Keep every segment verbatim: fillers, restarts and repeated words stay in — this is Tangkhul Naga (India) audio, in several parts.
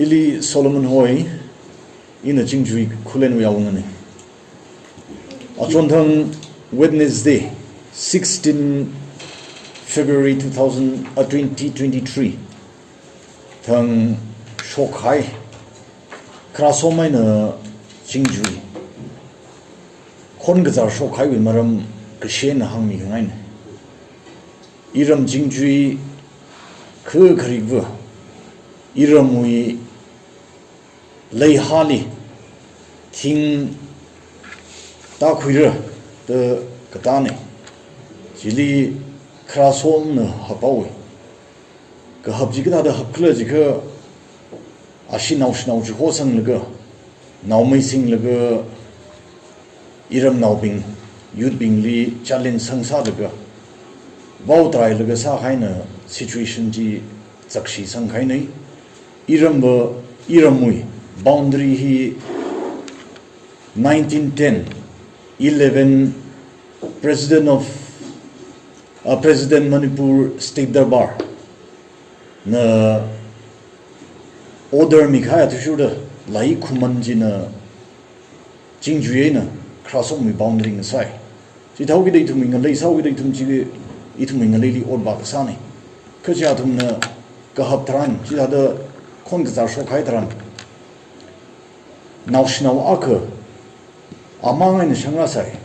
Ili Solomon hoi, ina Chingjui Khullenwui awungana. Achonthang Wednesday, sixteen February two thousand, uh, twenty twenty-three. Thang shokhai, khararsom eina Chingjui. Khon kazar shokhaiwui maram kashen hāngmi khangaina. Iram Chingjui khu kharikva, iramwui leihāli thing tākhuira da katāna. Chili khararsom eina haphaowa. Kahap chi kathāda hapkhala jiakha, ashi naoshinao chi hosanglaga, naomei singlaga, iramnaobing, youth bingli challenge sangsālaga, vaotarailaga sākahaina situation chi zakshi sangkahaina. Iramva, iramwui boundary hi nineteen ten, eleven President of, uh, President Manipur State Darbar na order mikahai athishurda Laikhuman china Chingjui eina khararsomwui boundary ngasai. Chithāhaokida ithumwui ngalei sāhaokida ithum chi, ithumwui ngaleili ot vākasāna. Kha chi athumna kahap tharan, chithāda khon kazar shokhai tharan, naoshinao akha amang eina shangrāsai.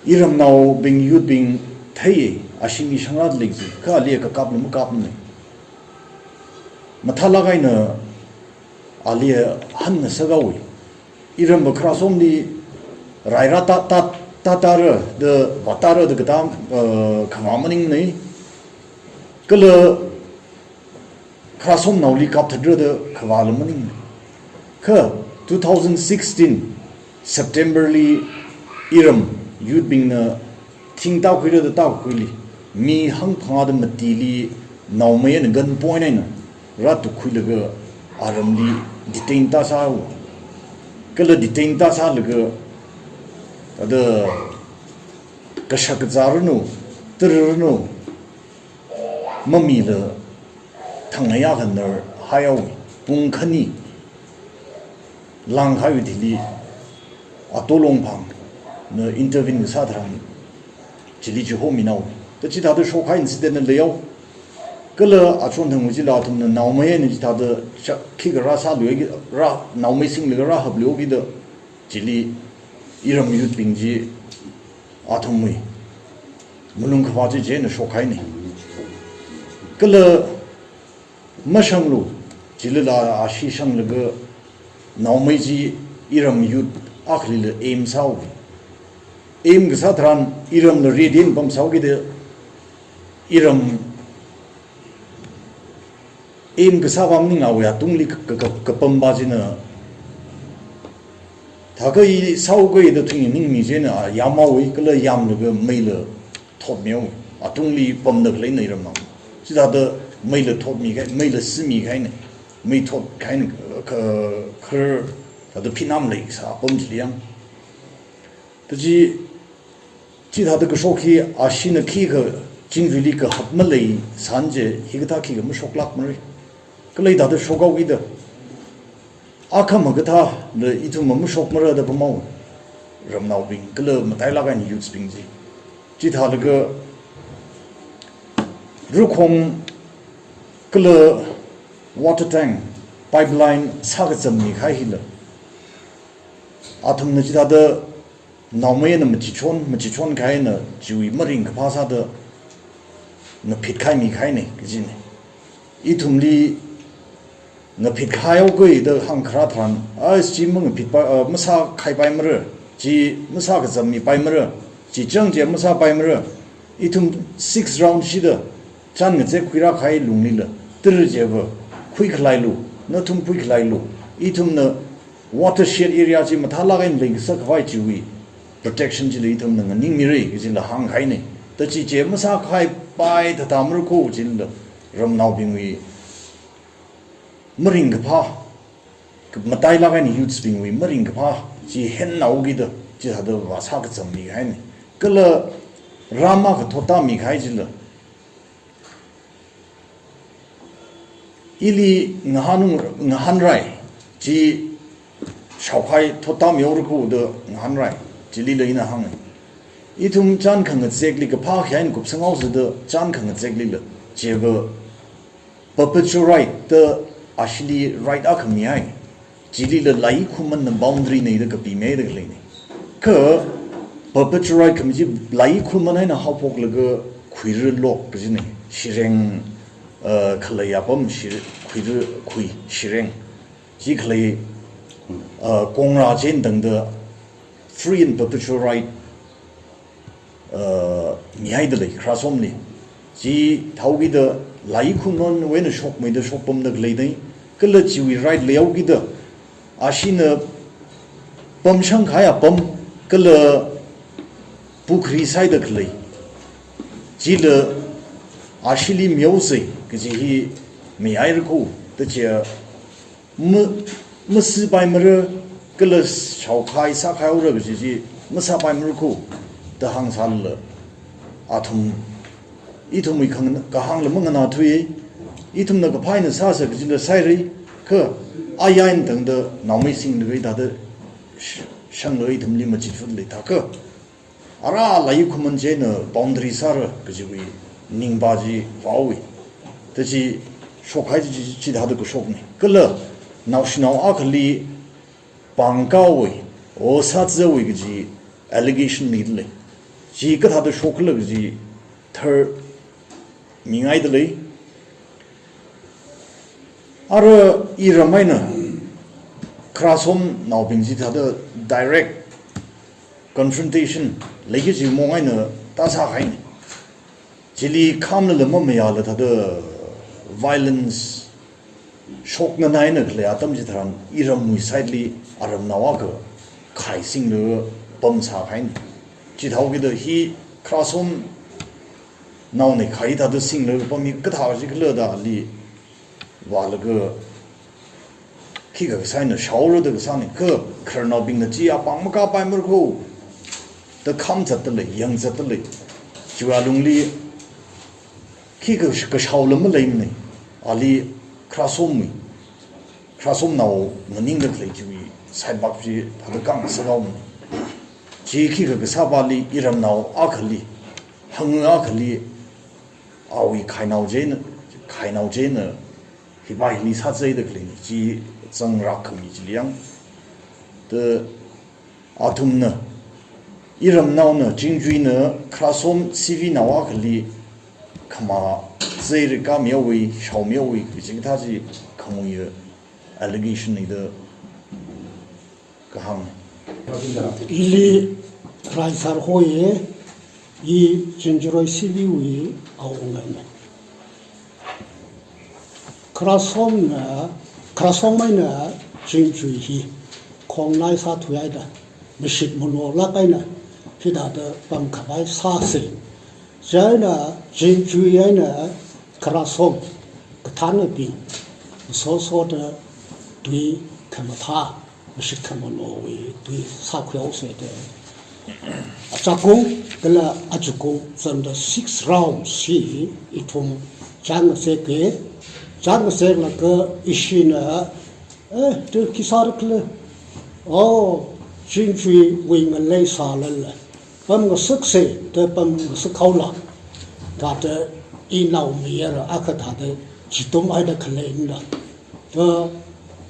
Iramnaobing, youth bing theiya, ashili shangrāda lei kaji, kha ali kakapla makapmana. Mathālāk eina ali hanna sāhaowa. Iramva khararsomli rai rātā, tā, tātāra da, vātāra da katā, uh, khamā maningmana. Kala khararsomnaoli kapthatra da khavāla maning. Kha two thousand sixteen September li iram youth bingna thing tākhuira da tākhuili, mi hangphangā da matili naomei eina gun point eina rātukkhuilaga aramli detain tāsāhaowa. Kala detain tāsālaga, ada kashak kazā ranu, tara ranu, mamila thang ngayā khanar haihaowa, pung khani langkahaiwui thili Ato Longphangna intervene kasā tharan chili chihomihaowa. Ta chithāda shokhai incident na leihaowa. Kala achonthangwui chila athumna naomei eina chithāda sha-, khikha rāsāluihaoki, rā, naomei singlaga rāhapluihaokida chili iram youth bing chi athumwui malung khavā chi chieina shokhaina. Kala mashanglu, chilila ashi shanglaga naomei chi iram youth akhalila aim sāhaowa. Aim kasā tharan iramla ready eina pamsāhaokida iram aim kasā pam maninghaowa, atungli ka, ka, ka, kapam pa china. Thākha i sāhaokida thing ningmi chieina, a, yamhaowa, kala yamlaga meila thotmihaowa. Atungli pamda khaleina iramna. Chithāda meila thotmikahai, meila simikahaina. Mei thotkahaina, ka, khar, thāda phinam leikasā apam chili yang. Ta chi, chithāda kashok hi ashina khikha Chingjuili kahap maleisān chi, hikathā khikha mashoklākmara. Kala hithāda shokhaokida, akhama kathāla ithum mashokmara da pamhaowa. Ramnaobing kala matailāk eina youths bing chi. Chithālaga rukhong kala water tank pipeline sākazammi kahai hila, athumna chithāda naomei eina machichon, machichon kahaina chiwui maringkaphā sāda ngaphit kahaimi kahaina kajina. Ithumli ngaphit kahaihaokida hāngkharā tharan, ai, chi mangaphit pa, ah, masākahai paimara, chi masākazammi paimara, chi chang chi masāpaimara. Ithum six round shida, chān ngazek khuirā kahai lunglila, tara chiva khuikhalailu, nathum khuikhalailu. Ithumna watershed area chi mathālāk eina leingasakkhavai chiwui protection chila ithumna nganingmira kajila hāngkahaina. Ta chi chi masākahai pai thāda marako chila ramnaobingwui maringkaphā, matailāk eina youths bingwui maringkaphā chi hennaokida, chithāda vāsākazammi kahaina. Kala rāma kathot tāmi kahai chila, Ili ngahān, ngahānrai, chi shaokhai thottam yaorakho da ngahānrai, chilila ina hānga. Ithum chān khangazekli kaphā khayān kupsanghaosa da chān khangazeklila, chiva perpetual right da ashili right akha mihai. Chilila laikhuman na boundary nei da kapimei da khaleina. Kha perpetual right khami chi laikhuman eina haophoklaga khuira lok kajina. Shireng, uh, khalei apam shir-, khuira, khui, shireng. Chi khalei, uh, kongra chieina tangda free and perpetual right, uh, mihaida lei, kharasomli. Chithāhaokida laikhumanwui eina shokmeida shokpamda khaleina, kala chiwui right leihaokida, ashina pamshang kahai apam, kala pukhri sāhaida khalei. Chila ashili mihaosa, kaji hi mihairakho, da chiya ma-, masipaimara, kala shaokhai sākhaihaora kaji chi masāpaimarakho da hāngsālala, athum, ithumwui khang-, kahāngla manganāthui, ithumna kaphā eina sāsa kajila sāhaira, kha ayā eina tangda naomei singlaga hithāda sh-, shanglaga ithumli machithutli thākha, ara laikhuman chieina boundary sāra kajiwui ningpa chi vāhaowa. Da chi shokhai chi, chi, chithāda kashokna. Kala naoshinao akhali pāngkāhaowa, o sāzāhaowa kaji allegation leida lei. Chi kathāda shokkhala kaji tharmingaida lei. Ara iram eina kharasomnaobing chithāda direct confrontation leikaji mong eina tāsākahaina. Chili khamlala mamayāla thāda violence shoknganai eina khalei atam chitharan iramwui side li aramnao akha khaisinglaga pamsākahaina. Chithāhaokida hi kharasomnaona khai thāda singlaga pam hi kathā chi khala da ali vālaga khikha kasā eina shaora da kasāna, kha khararnaobingna chi apāng makāpaimarakho da khamzatda lei, yangzatda lei. Chiwui alungli khikha kashaola maleimana, ali kharasomwui, kharasomnao nganingda khalei chiwui side mark chi thāda kang sāhaomana. Chi khikha kasāpali iramnao akhali, hang akhali, awui khainao chieina, khainao chieina hipa hili sāzāhaida khaleina, chi zangrāk khami chili yang. Da athumna, iramnaona, Chingjuina kharasom sivinao akhali khamā zāra, kamihaowa, shaomihaowa, kaji kathā chi khanguiya allegation leida kahāng. Ili Raisar hoi, i Chingjuroi siviwui awungana. Kharasomna, kharasommeina Chingjui hi khongnai sāthuihaida, mashit malolāk eina hithāda pamkhavai sāsa. Chieina Chingjui eina kharasom kathānnabing, sosoda tui khamathā, mashit khamalowui tui sākhuihaosa da, achakung kala achukung zangda six rounds hi ithum chān ngazeka, chān ngazeklaga ishina, eh, tui khi sāra khala, oh, Chingjuiwui ngalei sālala pamngasaksa da pamngasakhaola, thāda inaomayara akha thāda chitumhaida khaleina. Da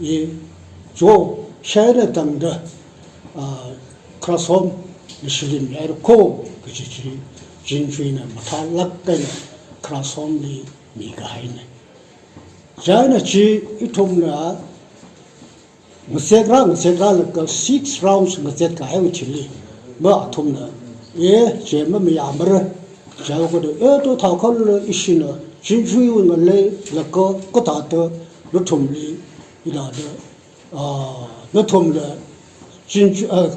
i jo shāda tangda, ah, kharasom mashilin yaira kho kaji chi Chingjuina mathālāk eina kharasomli mikahaina. Chieina chi ithumna ngazekra, ngazekra laga six rounds ngazekkahaiwui thili, ma athumna, eh, chi mamayāmara. Chihaokada, eh, to thākhala ishina Chingjui ngalei laga kathāda nathumli, hithāda, ah, nathumla Chingjui, ah,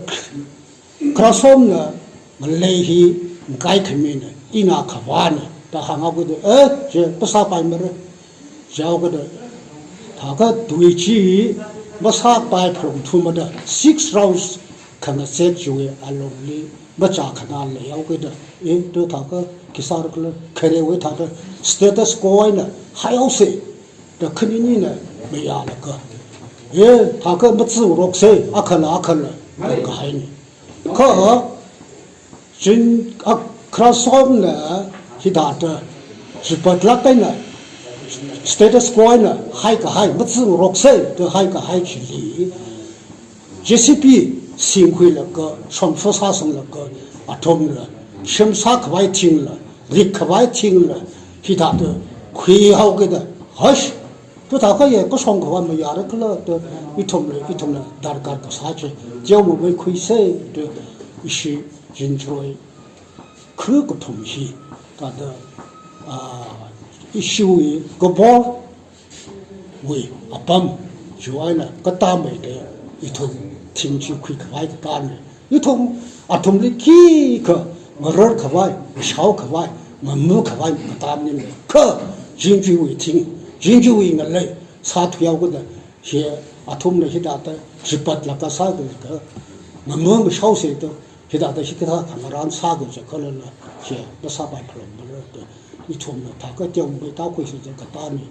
kharasomna ngalei hi ngaikhamiana, ina khavāna da hānghaokada, eh, chi masāpaimara. Chihaokada, thākha tui chi masāpai phalungthumada six rounds khangazek chiwui alungli machā khanā leihaokada, eh, to thākha khi sāra khala, kharewui thāda status quo eina haihaosa. Khaninina mayālaga, e, thākha mazingaroksa, akhala, akhala, kahaina. Kha, Chin, a, Kharasomna hithāda, chipatlāk eina, status quo eina haikahai, mazingaroksa da haikahai chili, J C B singkhuilaga, shongfa sāsanglaga, athumla, shim sākhavai thingla, rikkhavai thingla, hithāda khuihaokida, hush, tu thākha ye kashong khavai mayāra khala da, ithumla, ithumla darkar kasā chi, teomeimei khuisa da, ishi Chinchuroi khu kathum hi, thāda, a, ishiwui kaporwui apam, chiwui eina katammeida ithum thing chi khuikhavai katamna. Ithum athumli khikha ngararkhavai, mashaokhavai, mamukhavai katamna. Kha Chinchuroi thing, Chinchuroi ngalei sāthuihaokida, hi athumna hithāda chipatlāka sākha, mamu mashaosa da, hithāda hikathā khangarān sākha chi khalala, hi masāpai phalungmara da, ithumna thākha teomeimei tākhuisa da katamna.